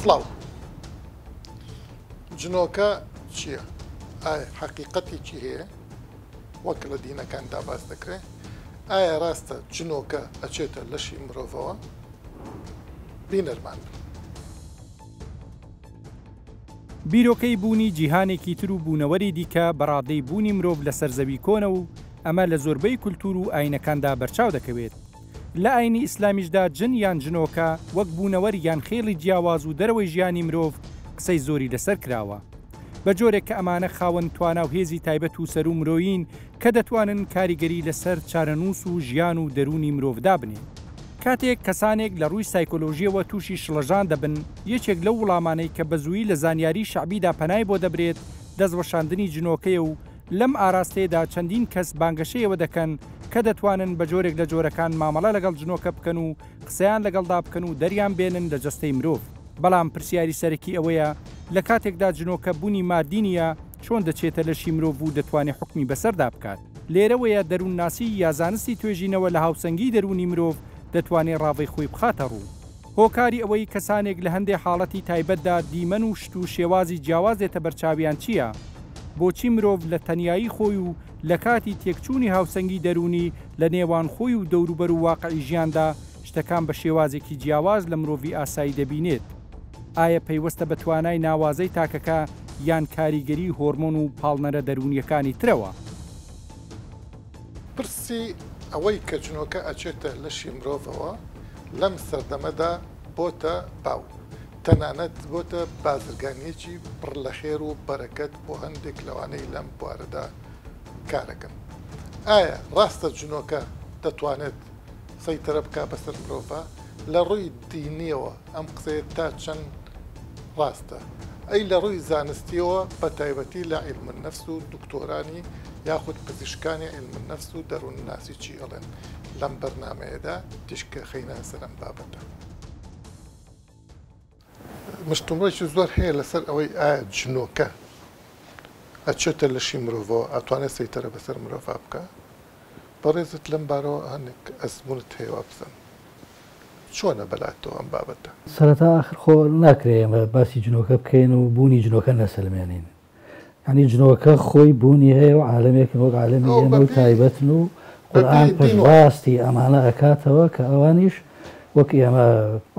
سڵاو. جنۆکە چییە؟ ئایا حەقیقەتێکی هەیە وەک لە دینەکاندا باس دەکرێ؟ ئایا ڕاستە جنۆکە ئەچێتە لەشی مرۆڤەوە؟ بینەرمان بن. بیرۆکەی بوونی جیهانێکی تر و بوونەوەری دیکە بە ڕادەی بوونی مرۆڤ لەسەر زەوی کۆنە و ئەمە لە زۆربەی کولتوور و ئایینەکاندا بەرچاو دەکەوێت. لە ئایینی ئیسلامیشدا جن یان جنۆکە وەک بوونەوەر یان خێڵی جیاواز و دەرەوەی ژیانی مرۆڤ قسەی زۆری لەسەر کراوە. بە جۆرێک کە ئەمانە خاوەن توانا و هێزی تایبەت و سەروو مرۆیین کە دەتوانن کاریگەری لەسەر چارەنووس و ژیان و دەروونی مرۆڤ دابنێن. کاتێک کەسانێک لە ڕووی سایکۆلۆژییەوە تووشی شڵەژان دەبن، یەکێک لەو وڵامانەی کە بە زوویی لە زانیاریی شەعبیدا پەنای بۆ دەبرێت، دەستوەشاندنی جنۆکەیە و لەم ئاراستەیەدا چەندین کەس بانگەشەی ئەوە دەکەن کە دەتوانن بە جۆرێک لە جۆرەکان مامەڵە لەگەڵ جنۆکە بکەن و قسەیان لەگەڵدا بکەن و دەریان بێنن لە جەستەی مرۆڤ. بەڵام پرسیاری سەرەکی ئەوەیە لە کاتێکدا جنۆکە بونی مادی نیە چۆن دەچێتە لەشی مرۆڤ و دەتوانێ حوکمی بەسەردا بکات؟ لێرەوەیە دەروونناسی یا زانستی توێژینەوە لە هاوسەنگی دەروونی مرۆڤ دەتوانێ ڕاڤەی خۆی بخاتە ڕوو. هۆکاری ئەوەی کەسانێک لە هەندێ حاڵەتی تایبەتدا دیمەن و شت و شێوازی جیاواز دێتە بەرچاویان چییە؟ بۆچی مرۆڤ لە تەنیایی خۆی و لە کاتی تێکچوونی هاوسەنگی دەروونی لە نێوان خۆی و دەوروبەر و واقعی ژیاندا شتەکان بە شێوازێکی جیاواز لە مرۆڤی ئاسایی دەبینێت؟ ئایا پەیوەستە بە توانای ناوازەی تاکەکە یان کاریگەری هۆرمۆن و پاڵنەرە دەروونییەکانی ترەوە؟ پرسی ئەوەی کە جنۆکە ئەچێتە لەشی مرۆڤەوە لەم سەردەمەدا بۆتە باو، تەنانەت بۆتە بازرگانییەکی پڕ لە خێر و بەرەکەت بۆ هەندێک لەوانەی لەم بوارەدا کارەکەن. ئایا ڕاستە جنۆکە دەتوانێت سەیتەرە بکا بەسەر مرۆڤا؟ لە ڕووی دینییەوە ئەم قسەیە تا چەند ڕاستە؟ ئەی لە ڕووی زانستییەوە بە تایبەتی لە عیلم النفس و دکتۆرانی یاخود پزیشکانی عیلم النفس و دەروونناسی چی ئەڵێن؟ لەم بەرنامەیەدا تیشک ئەخەینە سەر ئەم بابەتە. مشتومڕێکی زۆر هەیە لەسەر ئەوەی ئایا جنۆکە ئەچێتە لەشی مرۆڤەوە ئەتوانێت سەیتەرە بەسەر مرۆڤا بکا؟ بەڕێزت لەم بارەوە هەندێک ئەزموونت هەیە وابزانم چۆنە بەلاتەوە ئەم بابەتە؟ سەرەتا ئاخر خۆ ناکرێ ئێمە باسی جنۆکە بکەین و بوونی جنۆکە نەسەلمێنین. یانی جنۆکە خۆی بوونی هەیە و عالەمێکن وەک عالەمی ئێمە و تایبەتن و قورئان پشتڕاستی ئەمانە ئەکاتەوە کە ئەوانیش وەک ئێمە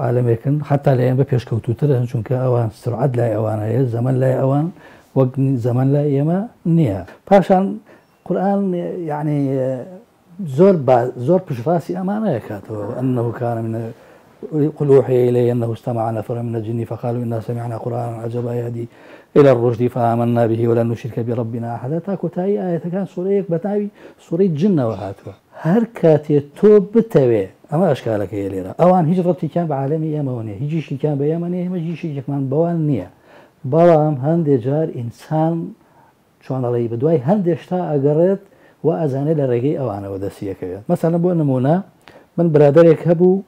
عالەمێکن حتا لە ئێمە پێشکەوتووترن چونکە ئەوان سرعەت لای ئەوان هەیە زەمەن لای ئەوان وەک زەمەن لای ئێمە نییە پاشان قورئان یعنی زۆر با زۆر پشتڕاستی ئەمانە ئەکاتەوە انه کان من قل اوحی الی انه استمع نفر من الجن فقالوا انا سمعنا قرآنا عجبا يهدي الى الرشد فآمنا به ولن نشرك بربنا احدا تا کۆتایی ئایەتەکان سورەیەک بە ناوی سورەی جنەوە هاتووە هەر کاتێ تۆ بتەوێ ئەمە ئەشکالەکەیە لێرە ئەوان هیچ ڕەبتێکیان بە عالەمی ئێمەوە نییە هیچ ئیشێکیان بە ئێمە نییە ئێمەش هیچ ئیشێکمان بەوان نییە بەڵام هەندێ جار ئینسان چۆن ئەڵێی بەدوای هەندێ شتا ئەگەڕێت وا ئەزانێت لە ڕێگەی ئەوانەوە دەستی ئەکەوێت مەسەلەن بۆ نمونە من برادەرێک هەبوو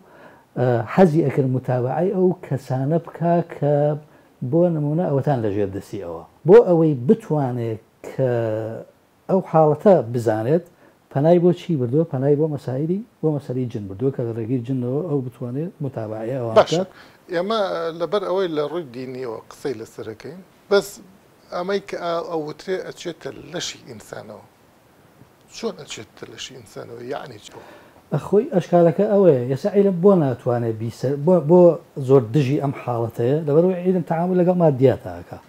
حەزی ئەکرد متابەعەی ئەو کەسانە بکا کە بۆ نمونە ئەوەتان لەژێر دەستی ئەوە بۆ ئەوەی بتوانێت کە ئەو حاڵەتە بزانێت پەنای بۆ چی بردووە پەنای بۆ مەسایلی بۆ مەسەلەی جن بردووە کە لە ڕێگەی جنەوە ئەو بتوانێت متابەعەی ئەوان باشە بکات. ئێمە لەبەر ئەوەی لە ڕووی دینیەوە قسەی لەسەر ئەکەین بەس ئەمەی کە ئەوترێ ئەچێتە لەشی ئینسانەوە چۆن ئەچێتە لەشی ئینسانەوە یەعنی چۆن؟ خۆی ئەشکالەکە ئەوەیە ئێستا عیلم بۆ ناتوانێ بیسە بۆ بۆ زۆر دژی ئەم حاڵەتەیە لەبەرئەوەی عیلم تەعامول لەگەڵ مادیاتا ئەکا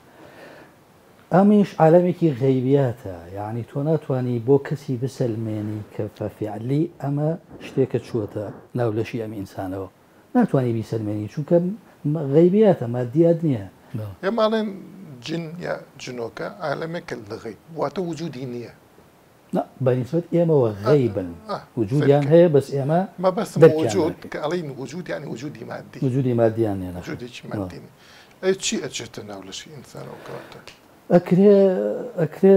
ئەمیش عالەمێکی غەیبیاتە یەعنی تۆ ناتوانی بۆ کەسی بسەلمێنی کە فەفیعلی ئەمە شتێکە چووەتە ناو لەشی ئەم ئینسانەوە ناتوانی بیسەلمێنی چونکە غەیبیاتە مادیات نییە. ئێمە ئەڵێن جن یا جنۆکە عالەمێکە لە غەیب واتە وجودی نییە. نا بە نیسبەت ئێمەوە غەیبن وجودیان هەیە بەس ئێمە مەبەستم وجود کە ئەڵێین وجود یانی وجودی مادی. وجودی مادیان نییە نەخێر. وجودێکی مادی نییە. ئەی چی ئەچێتە ناو لەشی ئینسانەوە کەواتە؟ ئەکرێ ئەکرێ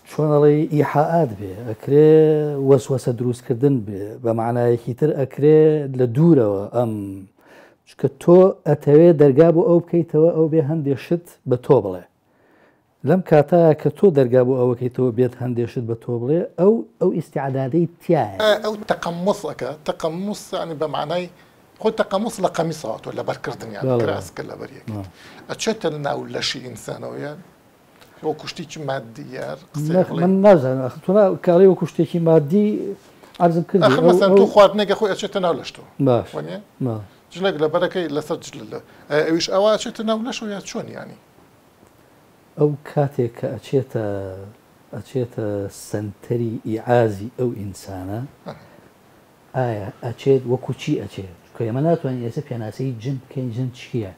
چۆن ئەڵێی ئیحائات بێ، ئەکرێ وەسوەسە دروستکردن بێ، بە مەعنایەکی تر ئەکرێ لە دوورەوە ئەم چونکە تۆ ئەتەوێ دەرگا بۆ ئەو بکەیتەوە ئەو بێ هەندێ شت بە تۆ بڵێ لەم کاتە کە تۆ دەرگا بۆ ئەوەکەیتەوە بێت هەندێ شت بە تۆ بڵێ ئەو ئەو ئیستیعدادەی تیایە. ئەو تەقەموس ئەکا، تەقەموس یانی بە مەعنای خۆ تەقەموس لە قەمیسەوە هاتووە لەبەرکردن یان کراسکە لەبەر یەکێت ئەچێتە ناو لەشی ئینسانەوە یان وەکو شتێکی مادی یار قسەی بڵێ من نازانم ئەخ تۆ کاڵی وەکو شتێکی مادی عەرزم کردی ئەخر مەسەن تۆ خواردنێکە خۆی ئەچێتە ناو لەشتەوە باش وەنیە جلێک لەبەرەکەی لەسەر جل لە ئەویش ئەوە ئەچێتە ناو لەشەوە یا چۆن یانی ئەو کاتێک کە ئەچێتە ئەچێتە سەنتەری ئیعازی ئەو ئینسانە ئایا ئەچێت وەکو چی ئەچێت؟ چونکە ئێمە ناتوانین ئێستا پێناسەی جن بکەین جن چییە؟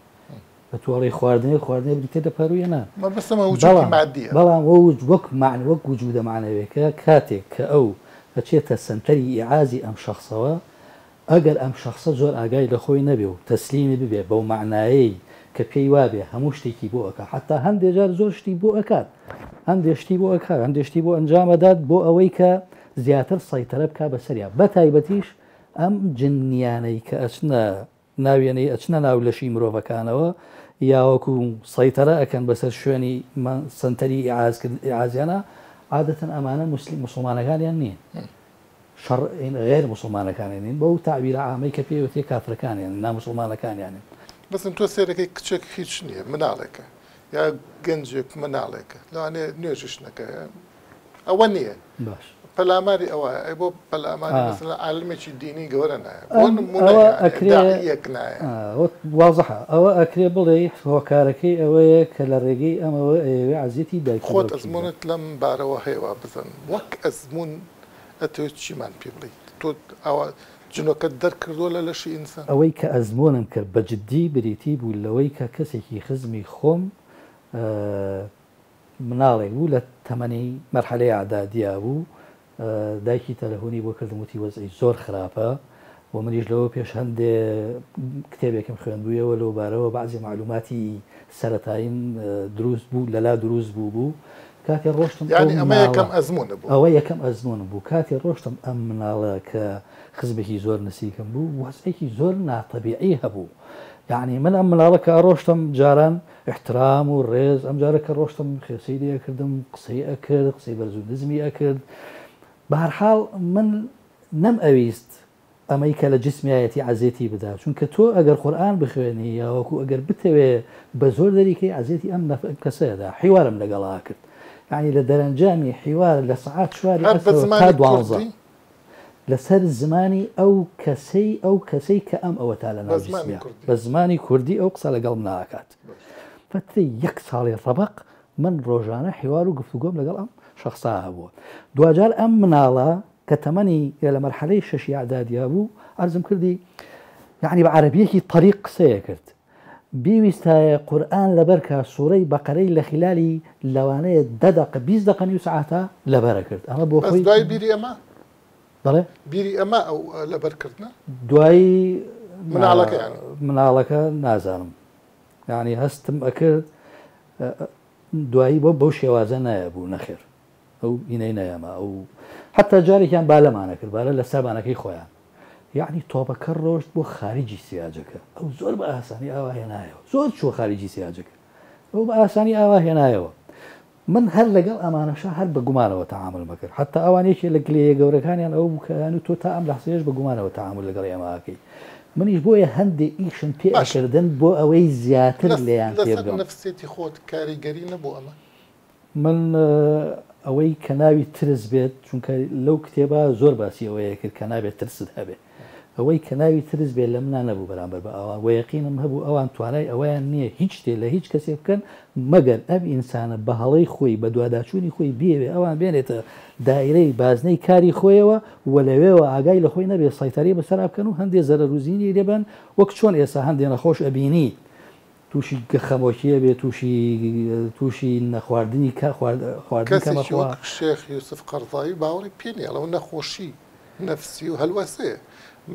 بە تۆ ئەڵێی خواردنێک خواردنێک بریتیە لە پەروویە نا. مەبەستم وجودی بەڵام مادیە. بەڵام وەک مەعنە وەک وجودە مەعنەویەکە کاتێک کە ئەو ئەچێتە سەنتەری ئیعازی ئەم شەخسەوە ئەگەر ئەم شەخسە زۆر ئاگای لە خۆی نەبێ و تەسلیمی ببێ بەو مەعنایەی کە پێی وابێ هەموو شتێکی بۆ ئەکا حەتا هەندێ جار زۆر شتی بۆ ئەکات هەندێ شتی بۆ ئەکات هەندێ شتی بۆ ئەنجام ئەدات بۆ ئەوەی کە زیاتر سەیتەرە بکا بەسەریا بەتایبەتیش ئەم جنیانەی کە ئەچنە ناویەنەی ئەچنە ناو لەشی مرۆڤەکانەوە یاوەکو سەیتەرە ئەکەن بەسەر شوێنی سەنتەری ئیعازیانە عادەتەن ئەمانە موسڵمانەکانیان نین شەڕ غێر موسڵمانەکانیان نین بەو تەعبیرە عامەی کە پێی وترێ کافرەکانیان ناموسڵمانەکانیانن. بەسن تۆ سەیرەکەی کچێک هیچ نییە مناڵێکە یا گەنجێک مناڵێکە لەوانەیە نوێژیش نەکا ئەوە نییە باش پەلاماری ئەوە ئەی بۆ پەلاماری مەسەلەن عالمێکی دینی گەورە نایە بۆ نمونە ئەوە ئەکرێ داعیەک نایە وازحە ئەوە ئەکرێ بڵێی هۆکارەکەی ئەوەیە کە لە ڕێگەی ئەمەوە ئەیەوێ عەزیەتی دایک و خۆت باوکی بدا. ئەزموونت لەم بارەوە هەیە وا بزانم وەک ئەزموون ئەتەوێت چیمان پێ بڵێیت تۆ ئاوا جنۆکەت دەرکردووە لە لەشی ئینسان؟ ئەوەی کە ئەزموونم کرد بە جدی بریتی بوو لەوەی کە کەسێکی خزمی خۆم مناڵێک بوو لە تەمەنی مەرحەلەی ئەعدادیا بوو دایکی تەلەفۆنی بۆ کردم وتی وەزعی زۆر خراپە و منیش لەوە پێش هەندێ کتێبێکم خوێندبوویەوە لەو بارەوە بەعزی مەعلوماتی سەرەتاییم دروست بوو لەلا دروست بوو بوو کاتێ ڕۆشتم ئەو یانی ئەمە مناڵە یەکەم ئەزموونت بوو؟ ئەوە یەکەم ئەزموونم بوو کاتێ ڕۆشتم ئەم مناڵە کە خزمێکی زۆر نزیکم بوو وەزعێکی زۆر ناتەبیعی هەبوو یانی من ئەم مناڵە کە ئەڕۆشتم جاران ئیحترام و ڕێز ئەم جارە کە ڕۆشتم خێسەی لێ ئەکردم قسەی ئەکرد قسەی بەرز و نزمی ئەکرد بەهەرحاڵ من نەم ئەویست ئەمەی کە لە جسمیایەتی عەزێتی بدا چونکە تۆ ئەگەر قورئان بخوێنی یاوەکو ئەگەر بتەوێ بە زۆر دەریکەی عەزێتی ئەم نەف کەسەیەدا حیوارم لەگەڵا کرد یعنی لە دەرەنجامی حیوار لە سەعات چواری هەر بە عەسرەوە تا زمانی دوانزە کوردی؟ لەسەر زمانی ئەو کەسەی ئەو کەسەی کە ئەم ئەوەتا لە بە ناو زمانی جسمیا کوردی. بە زمانی کوردی ئەو قسە لەگەڵ منا ئەکات فەترەی یەک ساڵی ڕەبەق من ڕۆژانە حیوار و گفتوگۆم لەگەڵ ئەم شەخسا هەبووە دواجار ئەم مناڵە کە تەمەنی لە مەرحەلەی شەشی ئەعدادیا بوو عەرزم کردی یعنی بە عەرەبیەکی تەریق قسەیە کرد بیویستایە قورئان لەبەر کا سورەی بەقەرەی لە خلالی لەوانەیە دە دەقە 20 دەقە نیو سەعاتە لەبەرە کرد ئەمە بۆ بەس خۆی دوای بیری ئەمە بەڵێ بیری ئەمە ئەو لەبەر کردنە دوایی مناڵەکە یانی مناڵەکە نازانم یعنی هەستم ئەکرد دوایی بۆ بەو شێوازە نایەبوو نەخێر ئەو ئینەی نەیەما ئەو حتا جارێکیان بالەمانە کرد بالە لە سەربانەکەی خۆیان یعنی تۆپەکە ڕۆشت بۆ خارجی سیاجەکە ئەو زۆر بە ئاسانی ئاوا هێنایەوە زۆر چوە خارجی سیاجەکە ئەو بە ئاسانی ئاوا هێنایەوە من هەر لەگەڵ ئەمانەشا هەر بە گومانەوە تەعامولم ئەکرد حەتا ئەوان یەکێ لە گلەیە گەورەکانیان ئەوە بوو کە ئەیانوت تۆ تا ئەم لەحزەیەش بە گومانەوە تەعامول لەگەڵ ئێمە ئەکەی منیش بۆیە هەندێ ئیشم پێ باشە ئەکردن بۆ ئەوەی زیاتر لێیان لەسەر تێبگەم. نەفسیەتی خۆت کاریگەری نەبوو ئەمە؟ من ئەوەی کە ناوی ترس بێت چونکە لەو کتێبە زۆر باسی ئەوەیە کرد کە نابێت ترست هەبێ ئەوەی کە ناوی ترس بێت لە منا نەبوو بەرامبەر بە ئەوان وە یەقینم هەبوو ئەوان توانای ئەوەیان نییە هیچ شتێ لە هیچ کەسێ بکەن مەگەر ئەم ئینسانە بە هەڵەی خۆی بە دواداچوونی خۆی بیەوێ ئەوان بێنێتە دایرەی بازنەی کاری خۆیەوە و لەوێوە ئاگای لە خۆی نەبێ سەیتەرەی بەسەرا بکەن و هەندێ زەرەر و زینی لێ بەن وەک چۆن ئێستا هەندێ نەخۆش ئەبینی تووشی خەمۆکی ئەبێ تووشی تووشی نەخواردنی کە خواردن کەسێکی کەمەخوا. وەک شێخ یوسف قەرزاوی باوەڕی پێ نییە ئەڵێ نەخۆشی نەفسی و هەلوەسەیە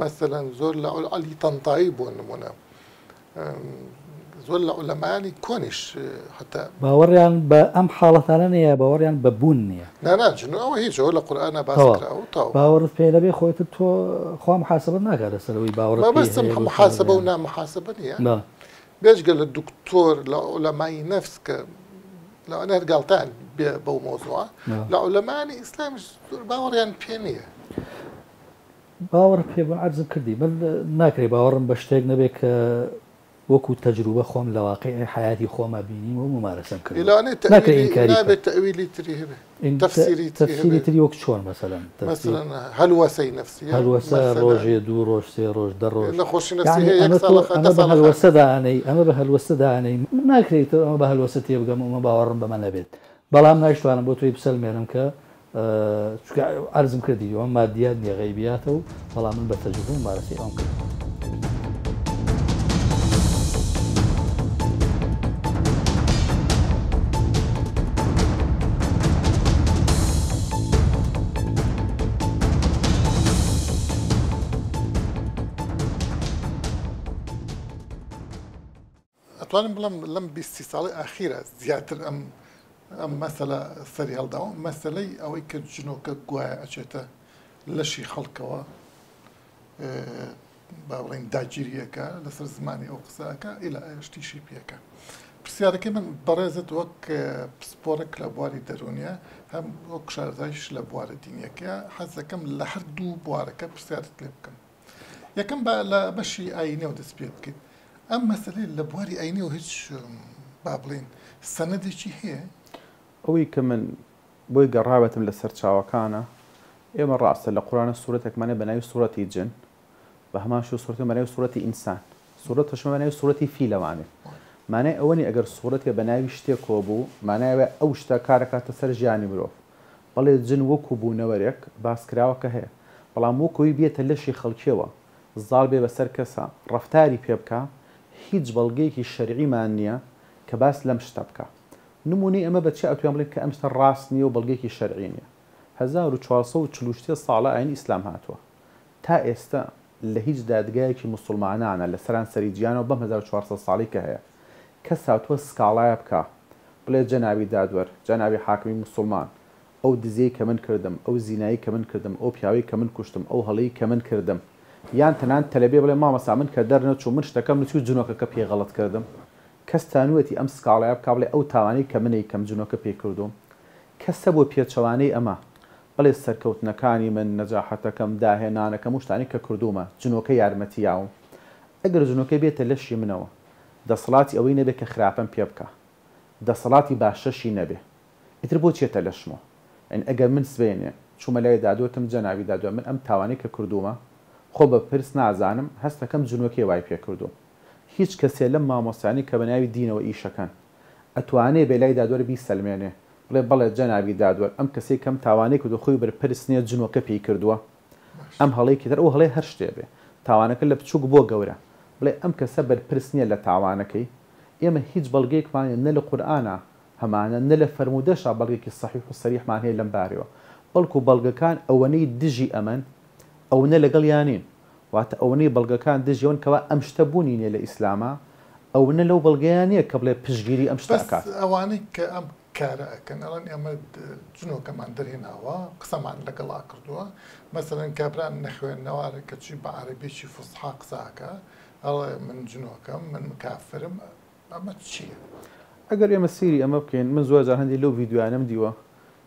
مەسەلەن زۆر لە عەلی تەنتایی بۆ نمونە زۆر لە عولەمایانی کۆنیش حتا باوەڕیان بە ئەم حاڵەتانە نییە باوەڕیان بە بوون نییە. نا نا جنۆ ئەوە هیچ ئەوە لە قورئانا باس تەواو کراوە و تەواو. باوەڕت پێ نەبێ خۆ ئیتر تۆ خوا محاسەبەت ناکات لەسەر ئەوەی باوەڕت پێی مەبەستم هەیە بۆ محاسەبە و یان نا محاسەبە نییە بەڵێ. بێجگە لە دکتۆر لە عولەمای نەفس کە لەوانەیە هەر گاڵتەیان بێ بەو مەوزوعە بەڵێ. لە عولەمایانی ئیسلامیش زۆر باوەڕیان پێ نییە. باوەڕ پێبوون عەرزم کردی من ناکرێ باوەڕم بە شتێک نەبێ کە وەکو تەجروبە خۆم لە واقیعی حەیاتی خۆما بینیم و مومارەسەم کردوە. لەوانەیە ناکرێ تەئویلی ئینکاری بکەم. نابێت تەئویلی تری هەبێ تەفسیری تری تەفسیری هەبێ. تری وەک چۆن مەسەلەن؟ تەفسیر مەسەلەن هەلوەسەی نەفسیە هەلوەسە مەسەلەن ڕۆژێ دوو ڕۆژ سێ ڕۆژ دە ڕۆژ نەخۆشی نەفسی یەعنی هەیە یەک ئەمە تۆ ساڵە خە ئەمە دە بە ساڵە هەلوەسە خاوێنە. دائەنێی ئەمە بە هەلوەسە دائەنێی من ناکرێ تۆ ئەمە بە هەلوەسە تێبگەم و ئەمە باوەڕم بەمە نەبێت بەڵام ناشتوانم بۆ تۆی بسەلمێنم کە چونکە عەرزم کردی ئەوە مادیات نییە غەیبیاتە و بەڵام من بە تەجروبە مومارەسەی ئەوم کردووە. ئەتوانم بڵێم لەم 20 سی ساڵەی ئاخیرە زیاتر ئەم ئەم مەسەلە سەری هەڵداوە، مەسەلەی ئەوەی کە جنۆکە گوایە ئەچێتە لەشی خەڵکەوە با بڵێین داگیریەکە لەسەر زمانی ئەو قسە ئەکا ئیلا شتیشی پێکە. پرسیارەکەی من بەڕێزت وەک پسپۆڕێک لە بواری دەروونیە هەم وەک شارەزایش لە بوارە دینیەکە حەز دەکەم لە هەردوو بوارەکە پرسیارت لێ بکەم. یەکەم با لە بەشی ئایینیەوە دەست پێ بکەین. ئەم مەسەلەیە لە بواری ئایینیەوە هیچ با بڵێین سەنەدێکی هەیە؟ ئەوەی کە من بۆی گەڕاوێتم لە سەرچاوەکانە، ئێمە ڕاستە لە قورئانا سورەتێکمان هەیە بە ناوی سورەتی جن، بە هەمان شێوە سورەتێکمان بە ناوی سورەتی ئینسان، سورەتەشمان بە ناوی سورەتی فیلەوانێ. مانای ئەوە نییە ئەگەر سورەتێ بە ناوی شتێکەوە بوو، مانای ئەوەیە ئەو شتە کار ئەکاتە سەر ژیانی مرۆڤ. بەڵێ جن وەکو بوونەوەرێک باس کراوە کە هەیە، بەڵام وەکو ئەوی بێتە لەشی خەڵکیەوە زاڵ بێ بەسەر کەسا ڕەفتاری پێ بکا هیچ بەڵگەیەکی شەرعیمان نیە کە باس لەم شتە بکا. نموونەی ئەمە بە چی ئەتوان بڵێین کە ئەم شتە ڕاست نیە و بەڵگەیەکی شەرعی نیە؟ 1443 ساڵە ئاینی ئیسلام هاتووە تا ئێستە لە هیچ دادگایەکی موسوڵمانانە لە سەرانسەری جیهانەوە بەم 1400 ساڵەی کە هەیە کەس هاتووە سکاڵایە بکا بڵێ جەنابی دادوەر، جەنابی حاکمی موسوڵمان، ئەو دزیەی کە من کردم، ئەو زینایەی کە من کردم، ئەو پیاوەی کە من کوشتم، ئەو هەڵەی کە من کردم. یان تەنانەت تەلەبەیە بڵێ مامۆستا من کە دەرنەچووم، من شتەکەم نووسی و جنۆکەکە پێی غەڵەت کردم. کەس تانوویەتی ئەم سکاڵایە بکا بڵێ ئەو تاوانەی کە من ئەیکەم جنۆکە پێی کردووم؟ کەس هەبووە پێچەوانەی ئەمە بڵێ سەرکەوتنەکانی من، نەجاحەتەکەم، داهێنانەکەم و شتانەی کە کردوومە، جنۆکە یارمەتی یاوم؟ ئەگەر جنۆکە بێتە لەشی منەوە، دەسەڵاتی ئەوەی نەبێ کە خراپەم پێ بکا، دەسەڵاتی باشەشی نەبێ، ئیتر بۆ چیەتە لەشمەوە؟ یانی ئەگەر من سبەینێ چوومە لای دادوەر وتم جەنابی دادوەر من ئەم تاوانەی کە کردوومە خۆم بە پرس نازانم هەستەکەم جنۆکەی وای پێ کردووم هیچ کەسێ لەم مامۆستایانەی کە بە ناوی دینەوە ئیشەکەن ئەتوانێ بێ لای دادوەر بیسەلمێنێ بڵێ بەڵێ جەنابی دادوەر ئەم کەسەی کەم تاوانەی کردووە خۆی بەرپرس نیە جنۆکە پێی کردووە ئەم هەڵەی کردار ئەو هەڵەیە هەر شتێ بێ تاوانەکە لە بچووک بۆ گەورە بڵێ ئەم کەسە بەرپرس نیە لە تاوانەکەی ئێمە هیچ بەڵگەیەکمان نیە نە لە قورئانا هەمانە نە لە فەرموودەشا بەڵگەیەکی سەحیح و سەریحمان هەیە لەم بارەیەوە بەڵکو بەڵگەکان ئەوەنەی دژی ئەمەن ئەونە لەگەڵیا نین واتە ئەوەنەی بەڵگەکان دژی ئەوەن کەوا ئەم شتە بوونی نیە لە ئیسلاما ئەونە لەو بەڵگەیا نیە کە بڵێ پشتگیری ئەم شتە بەس ئەکات. ئەوانەی کە ئەم کارە ئەکەن ئەڵێن ئێمە جنۆکەمان دەرهێناوە قسەمان لەگەڵا کردووە مەسەلەن کابرا نەخوێنەوارە کەچی بە عەرەبیەکی فوسحا قسە ئەکا ئەڵێ من جنۆکەم من کافرم ئەمە چیە؟ ئەگەر ئێمە سەیری ئەمە بکەین من زۆر جار هەندێک لەو ڤیدیۆیانەم دیوە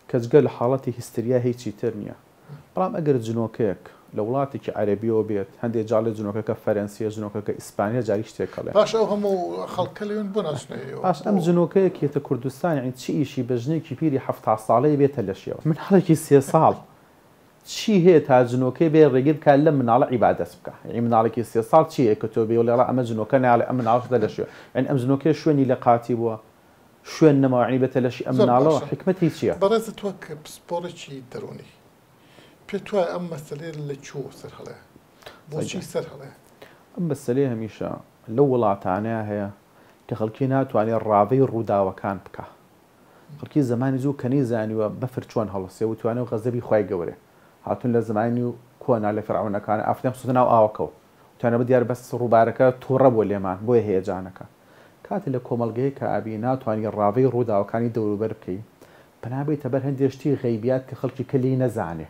کە جگە لە حاڵەتی هیستریا هیچی تر نیە بەڵام ئەگەر جنۆکەیەک لە وڵاتێکی عەرەبیەوە بێت هەندێک جار ئەڵێ جنۆکەکە فەرەنسیە جنۆکەکە ئیسپانیە جاری شتێک ئەڵێ. باشە ئەو هەموو خەڵکە لەوێن بۆ ناچنە ئێوە باش ئەم بۆ؟ جنۆکەیە کە یەتە کوردستان یەعنی چ ئیشی بە ژنێکی پیری 70 ساڵەیە بێتە لەشیەوە مناڵێکی سێ ساڵ چی هەیە تا جنۆکەی بێ ڕێگر بکات لەم مناڵە عیبادەت بکا یەعنی مناڵێکی سێ ساڵ چی هەیە کە تۆ بێی وڵێ ئەڵا ئەمە جنۆکە نایەڵێ ئەم مناڵە شتە لەشێ یەعنی ئەم جنۆکەیە شوێنی لە قاتی بووە شوێن نەماوە یەعنی بێتە لەشی ئەم زۆر مناڵەوە باشە حیکمەتی چیە؟ بەڕێزت وەک پسپۆڕێکی دەروونی پێت وایە ئەم مەسەلەیە لە کوێوە سەر هەڵەیە؟ بۆچی سەر هەڵەیە؟ ئەم مەسەلەیە هەمیشە لەو وڵاتانەیا هەیە کە خەڵکی ناتوانێ ڕاڤەی ڕووداوەکان بکا خەڵکی زەمانی زوو کە نەیزانیوە بەفر چۆن هەڵسێ وتوانە و غەزەبی خوای گەورەیە هاتوون لە زەمانی کۆنا لە فیرعەونەکان ئافرەتیان خستۆتە ناو ئاوەکەوە وتیانە بدیار بەس ڕووبارەکە توڕە بووە لێمان بۆیە هەیەجانەکە کاتێ لە کۆمەڵگەیەکا ئەبی ناتوانی ڕاڤەی ڕووداوەکانی دەوروبەر بکەی پەنا بەیتە بەر هەندێ شتی غەیبیات کە خەڵکی کە لێی نەزانێ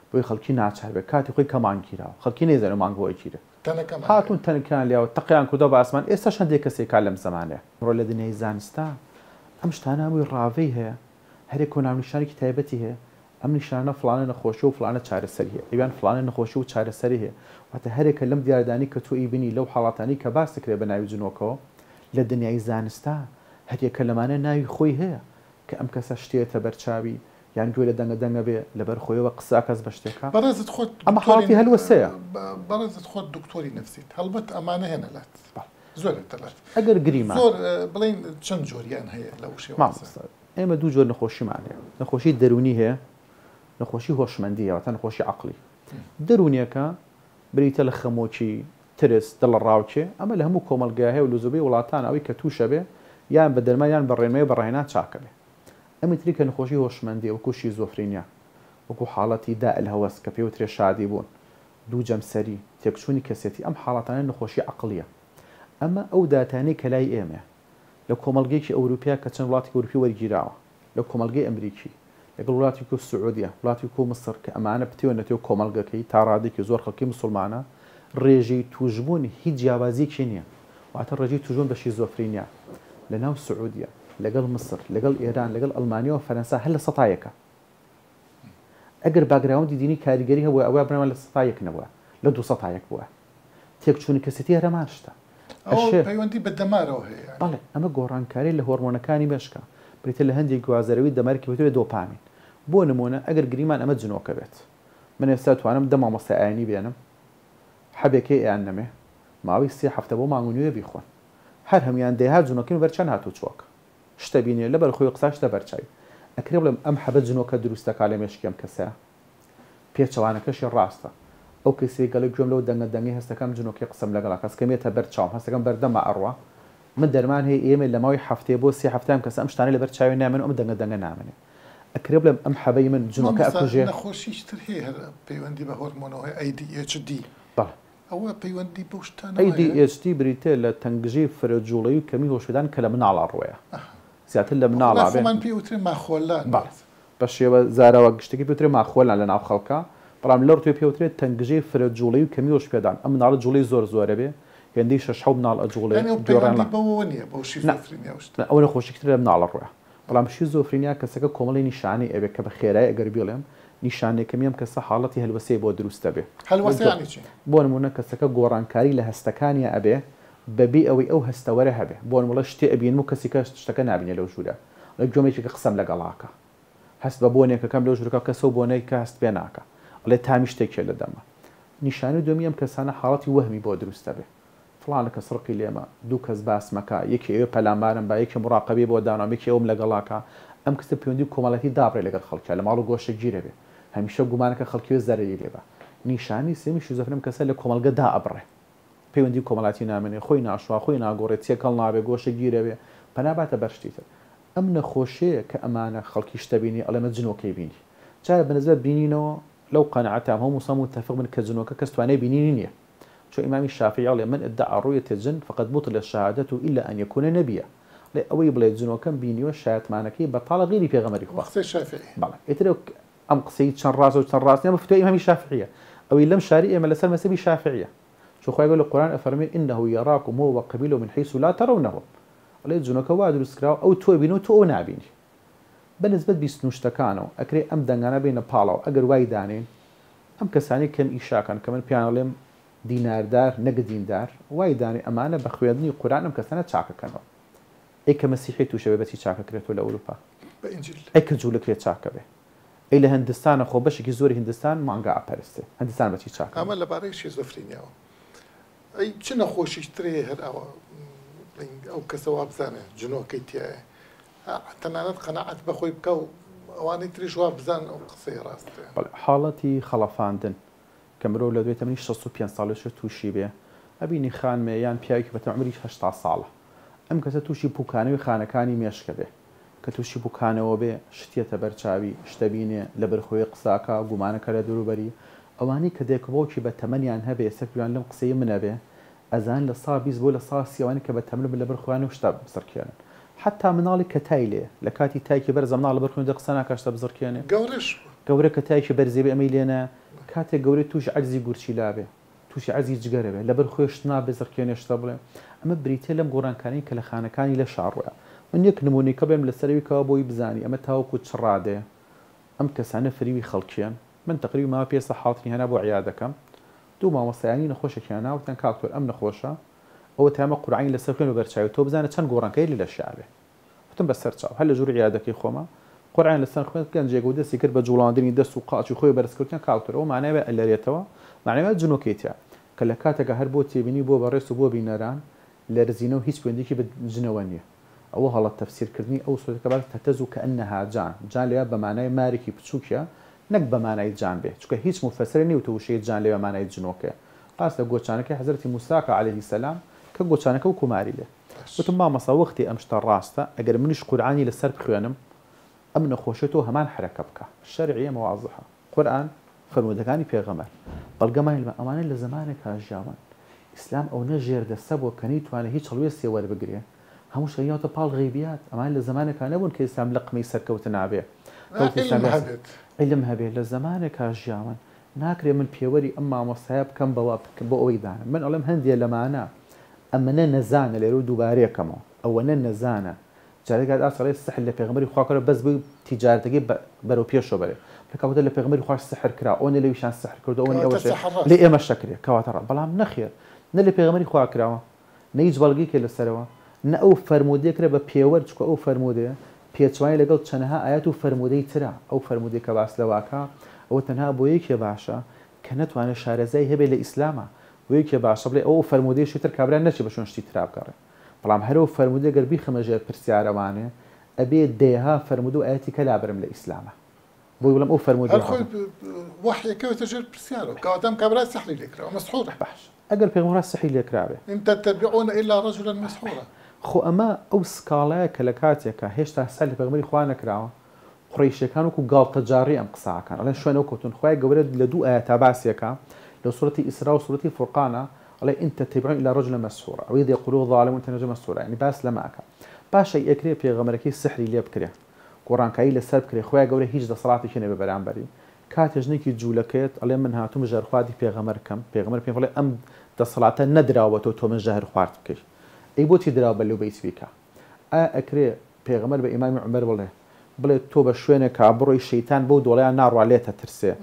بۆیە خەڵکی ناچار بێ کاتی خۆی کە مانگ گیراوە خەڵکی نەیزانیوە مانگ بۆ ئەگیرێ تەنەکەمان هاتوون هەیە. تەنکیان لیاوە تەقیان کردوە بە ئاسمان ئێستاش هەندێک کەس ئەیکا لەم زەمانەیا. ئەمڕۆ لە دنیای زانستا ئەم شتانە هەمووی ڕاڤەی هەیە هەرێک و ناونیشانێکی تایبەتی هەیە. ئەم نیشانە فڵانە نەخۆشیە و فڵانە چارەسەری هەیە، ئەویان فڵانە نەخۆشی و چارەسەری هەیە. واتە هەرێکە لەم دیاردانەی کە تۆ ئەیبینی لەو حاڵاتانەی کە باس دەکرێت بە ناوی جنۆکەوە لە دنیای زانستا هەریەکە لەمانە ناوی خۆی هەیە کە ئەم کەسە شتێتە بەرچاوی یان گوێ لە دەنگە دەنگە بێ لەبەر خۆیەوە قسە ئەکات بە شتێکا. بەڕێزت خۆت ئەمە دکتۆری حاڵەتی هەلوەسەیە. بەڕێزت خۆت دکتۆری نەفسیت هەڵبەت ئەمانە هێنە لات. بەڵێ. زۆر هێتە لات. ئەگەر گریمان. زۆر بڵێین چەند جۆریان هەیە لەو شێوازە؟ مامۆستا ئێمە دوو جۆر نەخۆشیمان هەیە، نەخۆشی دەروونی هەیە، نەخۆشی هۆشمەندی هەیە واتە نەخۆشی عەقڵی. دەروونیەکە بریتە لە خەمۆکی، ترس، دڵەڕاوکێ، ئەمە لە هەموو کۆمەڵگەیا هەیە و لە زۆربەی وڵاتان ئەوەی کە تووشەبێ یان بە دەرمان یان بە ڕێنمایی و بە ڕاهێنان چاکەبێ. ئەمی تری کە نەخۆشی هۆشمەندیە وەکو شیزۆفرینیا، وەکو حاڵەتی داء الهوس کە پێی وترێ شادی بوون، دوو جەمسەری، تێکچوونی کەسێتی ئەم حاڵەتانە نەخۆشی عەقڵیە. ئەمە ئەو داتانەی کە لای ئێمەیە. لە کۆمەڵگەیەکی ئەوروپیا کە چەند وڵاتێکی ئەوروپی وەرگیراوە، لە کۆمەڵگەی ئەمریکی، لەگەڵ وڵاتی وەکو سعودیە، وڵاتی وەکو مسڕ کە ئەمانە پتێونەتەوە کۆمەڵگەکەی تا ڕادەیەکی زۆر خەڵکی مسوڵمانە، ڕێژەی تووشبوون هیچ جیاوازییەکی نییە. واتە ڕێژەی تووشبوون بە شیزۆفرینیا لە ناو سعودیە، لەگەڵ مسڕ، لەگەڵ ئێران، لەگەڵ ئەڵمانیا و فەرەنسا هەر 1%ە. ئەگەر باکگراوندی دینی کاریگەری هەبوایە ئەوە بنەما 1% نەبوایە، لە 2% بوایە. تێکچوونی کەسێتی هەر هەمان شتە. ئەوە ئەشێ. پەیوەندی بە دەمارەوە هەیە یانی. بەڵێ، ئەمە گۆڕانکاریە لە هۆرمۆنەکانی مێشکە، بریتیە لە هەندێک گوازەرەوەی دەمار کە پێوترێ دۆپامین. بۆ نموونە ئەگەر گریمان ئەمە جنۆکە بێت، من ئێستا توانم دە مامۆستای ئاینی بێنم، حەبێک هەیە ئەیان نەمێ، ماوەی سێ هەفتە بۆ مانگ و نیوێ بیخۆن. هەر هەموویان دەیها جنۆکەی بەرچان هاتوچۆکە. شتە بینێ لەبەر خۆی قسە شتە بەرچاوی. ئەکرێ بڵێم ئەم حەبە جنۆکە دروست دەکا لە مێشکی ئەم کەسەیا؟ پێچەوانەکەشی ڕاستە. ئەو کەسەی گەڵێ گوێم لەو دەنگە دەنگەی هەستەکەم جنۆکەی قسەم لەگەڵا کەسکەم یەتە بەر چاوم هەستەکەم بەردەما ئەڕوا من دەرمان هەیە ئێمە لە ماوەی هەفتەیە بۆ سێ هەفتە ئەم کەسە ئەم شتانەی لەبەر چاوی نامێنێ و ئەم دەنگە دەنگە نامێنێ. ئەکرێ بڵێم ئەم حەبەی من جنۆکە مامۆستا ئەکوژێ؟ نەخۆشیی تر هەیە هەر پەیوەندی بە هۆرمۆنەوە هەیە ADHD. بەڵێ. ئەوە پەیوەندی بەو شتانەوە هەیە؟ ADHD بریتیە لە تەنگژەی فرە جوڵەیی و کەمی هۆشپێدان کە لە مناڵا ڕوەیە. زیاتر لە لای مناڵا بێ. خۆمان پێی وترێ ماخۆلان. بەڵێ. بە شێوە زاراوە گشتەکەی پێ وترێ ماخۆلان لە ناو خەڵکا، بەڵام لە ڕتوێ پێ وترێ تەنگژەی فرە جوڵەیی و کەمی هۆشپێدان. ئەم مناڵە جوڵەی زۆر زۆرە بێ، هێندەی شەش حەوت مناڵ ئەجوڵێ، یانی ئەو گوێڕایەڵ پەیوەندی بەوەوە نییە، بەو نا. شیزۆفرینیا و شتە. نا ئەوە نەخۆشیکی ترە لە مناڵە ڕوێ. بەڵام شیزۆفرینیا کەسەکە کۆمەڵی نیشانەی ئەبێ کە بە خێرایی ئەگەر بیڵێم نیشانە یەکەمی ئەم کەسە حاڵەتی هەلوەسەی بۆ دروست ئەبێ. هەلوەسە یانی چی؟ بۆ نموونە کەسەکە گۆڕانکاری لە هەستەکانیا ئەبێ بەبێ ئەوەی ئەو هەستەوەرە هەبێ. بۆ نموونە شتێ ئەبینم و کەسی کە شتەکە نابینێ لەو ژوورە. ئەڵێ گوێم یەکێکە قسەم لەگەڵا ئەکا. هەست بە بۆنێک ئەکەم لەو ژوورەکە کەس ئەو بۆنەی کە هەست پێ ناکا. ئەڵێ تامی شتێکیە لە دەمما. نیشانەی دووەمی ئەم کەسانە حاڵەتی وەهمی بۆ دروست ئەبێ. فڵانە کەس ڕقی لێمە، دوو کەس باسمەکا، یەکێ ئەوێ پەلامارم با، یەکێ مڕاقەبەی بۆ دانام، یەکێ ئەوم لەگەڵا کا، ئەم کەسە پەیوەندی کۆمەڵایەتی دابڕێ لەگەڵ خەڵکیا، لە ماڵ و گۆشەگیر ئەبێ، هەمیشە گومانەکا خەڵکی وێ زەرەری لێ با. نیشانەی سێیەمی شیزۆفرینی ئەم کەسە لە کۆمەڵگە دائەبڕێ، پەیوەندی کۆمەڵایەتی نامێنێ، خۆی ناشوا، خۆی ناگۆڕێ، تێکەڵ نابێ، گۆشەگیر ئەبێ، پەنا باتە بەر شتی تر. ئەم نەخۆشیەیە کە ئەمانە خەڵکی شتە بینی ئەڵێ مە جنۆکەی بینی. جارێ بە نسبەت بینینەوە لەو قەناعەتام هەموو موسڵمان موتەفق بن کە جنۆکە کەس توانای بینینی نیە. چۆن ئیمامی شافعی ئەڵێ، من ادعی رویە جن فقد بطلت شهادته الا ان یکون نبیا، ئەڵێ ئەوەی بڵێ جنۆکەم بینیوە شایەتمانەکەی بەتاڵە غەیری پێغەمبەری ئەمە خوا. قسەی شافعیە. بەڵێ ئیتر ئەم قسەی چەند ڕاستە و چەند ڕاست نیە ئەمە فتوای ئیمامی شافعیە ئەوەی لەم شاری ئێمە لەسەر مەزهەبی شافعیە چون خوای گەورە لە قورئان ئەفەرموێ انه یراکم هو وقبیله من حیث لا ترونهم ئەڵێ جنۆکە وا دروست کراوە ئەو تۆ ئەبینێ و تۆ ئەو نابینی بە نسبەت بیستن و شتەکانەوە ئەکرێ ئەم دەنگانە بێنە پاڵەوە ئەگەر وای دانێین ئەم کەسانەی کەم ئیشاکەن کە من پێیان ئەڵێم دیناردار نەک دیندار وای دانێ ئەمانە بە خوێندنی قورئان ئەم کەسانە چاکەکەنەوە ئەی کە مەسیحی توشە بێ بەچی چاکەکرێتەوە لە ئەوروپا؟ بە ئینجیل. ئەی کە جولەکرێ چاکەبێ؟ ئەی لە هندستانە خۆ بەشێکی زۆری هندستان مانگا ئەپەرستێ هندستان بەچی چاکەبێ؟ ئەمە لەبارەی شیزۆفرینیاوە. ئەی چ نەخۆشیی تر هەیە هەر ئاوا بڵێین ئەو کەسە وابزانێ جنۆکەی تیایە تەنانەت قەناعەت بە خۆی بکا و ئەوانەی تریش وا بزانن ئەو قسەی ڕاستە. بەڵێ حاڵەتی خەڵەفاندن کە مرۆڤ لە دوای تەمەنی 65 ساڵیشە تووشی بێ ئەبینی خانمێ یان پیاوێکی بە تەمەن عومری 80 ساڵە ئەم کەسە تووشی پوکانەوەی خانەکانی مێشکە بێ کە تووشی پوکانەوە بێ شت یەتە بەر چاوی شت ئەبینێ لەبەر خۆی قسە ئەکا گومانەکا لە دەوروبەری ئەوانەی کە دایک و باوکی بە تەمەنیان هەبێ ئێستا گوێیان لەم قسەی منە بێ ئەزانن 20% بۆ 30% ئەوانەی کە بە تەمەن بن لەبەر خۆیان شتە بزڕکێنن حەتا مناڵی کە تای لێیە لە کاتی تایەکی بەرزە مناڵ لەبەر خۆی قسە ناکا شتە بزڕکێنێ. گەورەش بوو. گەورە کە تایەکی بەرزی بێ ئەمەی لێ نایە کاتێک گەورەی تووشی عەجزی گورچیلە بێ تووشی عەجزی جگەرە بێ لەبەر خۆی شت نابێ زڕکێنێ شتە بڵێ ئەمە بریتیە لەم گۆڕانکاریەی کە لە خانەکانی لەشا ڕوویە من یەک نموونەی کە بڵێم لەسەر ئەوی کەوا بۆی بزانی ئەمە تاوەکو چ ڕادەیە. ئەم کەسانە فریوی خەڵکیەن من تەقریبی ماوە پێ سە حاڵتنی هێنا بۆ عیادەکەم دوو مامۆستایانی نەخۆشێکیان هێنا وتیان کاک دکتۆر ئەم نەخۆشە ئەوە تامە قورعانی لەسەر خوێن بە بەرچاوی تۆ بزانە چەند گۆڕانکاری لە لەشیا بێ وتم بەسەر چاو هەر لە ژووری عیادەکەی خۆما قورعان لەسەر خوێن گەنجێک و دەستی کرد بە جوڵاندنی دەست و قاچی خۆی بەرز کردیان کاک دکتۆر ئەوە مانای وایە ئەلەرێتەوە مانای وایە جنۆکەی تیا کە لە کاتێکا هەر بۆ تێبینی بۆ بەڕێز و بۆ بینەران لەرزینەوە هیچ پەیوەندیەکی بە جنەوە نیە ئەوە هەڵە تەفسیر کردنی ئەو سورەتە کە باس تهتز کانها جان، جان لەوێ بە مانای مارێکی بچووکە نەک بە مانای جان بێ چونکە هیچ موفەسرێ نەیوتوە وشەی جان لەوێ مانای جنۆکەیە باس لە گۆچانەکەی حەزرەتی موسی کە علیه سلام کە گۆچانەکە وەکو ماری لێ وتم مامۆستا وەختی ئەم شتە ڕاستە ئەگەر منیش قورعانی لەسەر بخوێنم ئەم نەخۆشیە تۆ هەمان حەرەکە بکە شەرعی ئێمە وازحە قورئان فەرموودەکانی پێغەمبەر بەڵگەمان لە ئەوانە لە زەمانێکا ژیاون ئیسلام ئەونە ژێردەستە بووە کە نەیتوانێ هیچ هەڵوێستێ وەربگرێ هەموو شتێک ناوتە پاڵ غەیبیات ئەمانە لە زەمانێکا نەبوون کە ئیسلام لەقمەی سەرکەوتنا بێ دەوڵەتی علم ئیسلامی هەبێت. علم هەبێ لە زەمانێکا ژیاون ناکرێ من پێوەری ئەم مامۆستایە بکەم بەوە بۆ ئەوەی دانم من ئەڵێم هەندێ لەمانە ئەمەنە نەزانە لێرە و دووبارەیەکەمەوە ئەوەنە نەزانە جارێک هات ئاس ئەڵێ سحر لە پێغەمبەری خوا کرا بەس بۆی تیجارەتەکەی بەرەو پێشەوە بەرێ بڵێ کاکە لە پێغەمبەری خواش سحر کرا ئەوەنە لەویشان سحر کردو ئەوەنی کەواتە ئەوەش سحر لێ ڕاستە. ئێمەش ئەکرێ کەواتە ڕا بەڵام نەخێر نە لە پێغەمبەری خوا کراوە نە هیچ بەڵگەیەکە لەسەرەوە نە ئەو فەرموودەیە کرا بە پێوەر چونکە ئەو فەرموودەیە پێچەوانەی لەگەڵ چەنەها ئایەت و فەرموودەی ترە ئەو فەرموودەی کە باس لەوە ئەکا ئەوە تەنها بۆ یەکێ باشە کە نەتوانێ شارەزای هەبێ لە ئیسلاما بۆ یەکێ باشە بڵێ ئەو فەرموودەیەشی تر کابرا نەچێ بە شوێن شتی ترا بگەڕێ بەڵام هەر ئەو فەرموودە گەر بیخەمە ژێر پرسیارەوانێ ئەبێ دەیەها فەرموودە و ئایەتی کە لابەرم لە ئیسلاما بۆی بڵێم ئەو هەر فەرموودەیە خۆی هەڵە. وەحی ئەکەوێتە ژێر پرسیارەوە کەواتە ئەم کابرا سحری لێ کراوە مەسحورە. باش ئەگەر پێغەمبەر سحری لێ کرابێ. ان تتبعون الا رجلا مسحورا. خۆ ئەمە ئەو سکاڵایە کە لە کاتێکا هێشتا سحر لە پێغەمبەری خوا نەکراوە قوڕەیشیەکان وەکو گاڵتەجاڕی ئەم قسە ئەکەن ئەڵێن شوێن ئەو کەوتوون خوای گەورە لە دوو ئایەتا باسی ئەکا لە سورەتی ئیسرا و سورەتی فورقانا ئەڵێ ان تتبعون الا رجلا مسحورا وإذ يقول الظالمون ان رجلا مسحورا یعنی باس لەمە ئەکا باشە ئەکرێ پێغەمبەرەکەی سحری لێ بکرێ گۆڕانکاری لەسەر بکرێ خوای گەورە هیچ دەسەڵاتێکی نەبێ بەرامبەری کاتێ ژنێکی جوولەکەیەت ئەڵێ من هاتووم ژەهرخواردی پێغەمبەر بکەم پێغەمبەر پێی بڵێ ئەم دەسەڵاتە نەدراوە بە تۆ تۆ من ژەهر خوارد بکەی ئەی بۆچی دراوە بە لوبەیت بیکا ئایا ئەکرێ پێغەمبەر بە ئیمامی عومەر بڵێ، بڵێ تۆ بە شوێنێکا بڕۆی شەیتان بەو دۆڵەیا ناڕوا لێت ئەترسێ،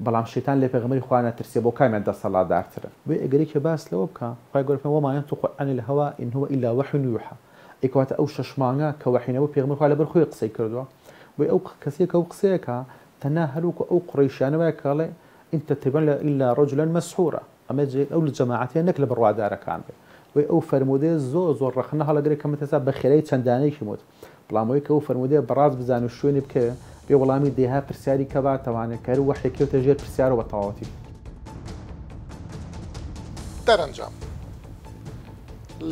بەڵام شەیتان لە پێغەمبەری خوا نەترسێ بۆ کامیان دەسەڵاتدارترن؟ بۆیە ئەگەر یەکێ باس لەوە بکا، خوای گەورە فەرمووی، وما ينطق عن الهوی ان هو الا وحی یوحی، ئەی کەواتە ئەو شەش مانگە کە وەحی نەبوو پێغەمبەری خوا لەبەر خۆی قسەی کردووە، بۆیە ئەو کەسەی کە ئەو قسەیە ئەکا تەنها هەر وەکو ئەو قوڕەیشیانە وایە کە ئەڵێ، ان تتبعون الا رجلا مسحورا. ئەمە جێ ئەو لە جەماعەتەیە نەک لە بڕوادارەکان بێ بۆیە ئەو فەرموودەیە زۆر زۆر ڕەخنە هەڵەگرێ کە من تێستا بە خێرایی چەند دانەیەکیم وت بەڵام ئەوەی کە ئەو فەرموودەیە بەڕاست بزانێ و شوێنی بکەوێ بێ وەڵامی دەیها پرسیاری کە باتەوانێ کە هەر وەحیەک کەوتە ژێر پرسیارەوە بە تەواوەتی. دەرەنجام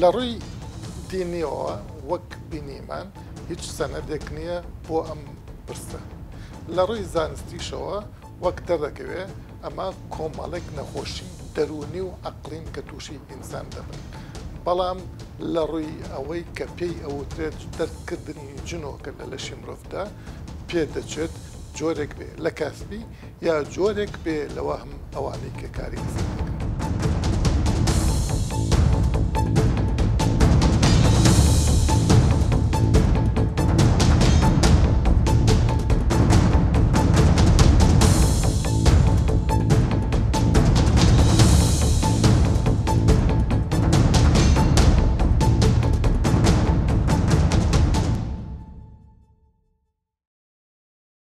لە ڕووی دینیەوە وەک بینیمان هیچ سەنەدێک نییە بۆ ئەم پرسە. لە ڕووی زانستیشەوە وەک دەردەکەوێ ئەمە کۆمەڵێک نەخۆشی دەروونی و عەقڵین کە تووشی ئینسان دەبن، بەڵام لە ڕووی ئەوەی کە پێی ئەوترێت دەرکردنی جنۆکە لە لەشی مرۆڤدا پێدەچێت جۆرێک بێ لە کاسبی یا جۆرێک بێ لە وەهم ئەوانەی کە کاری لەسەر دەکەن.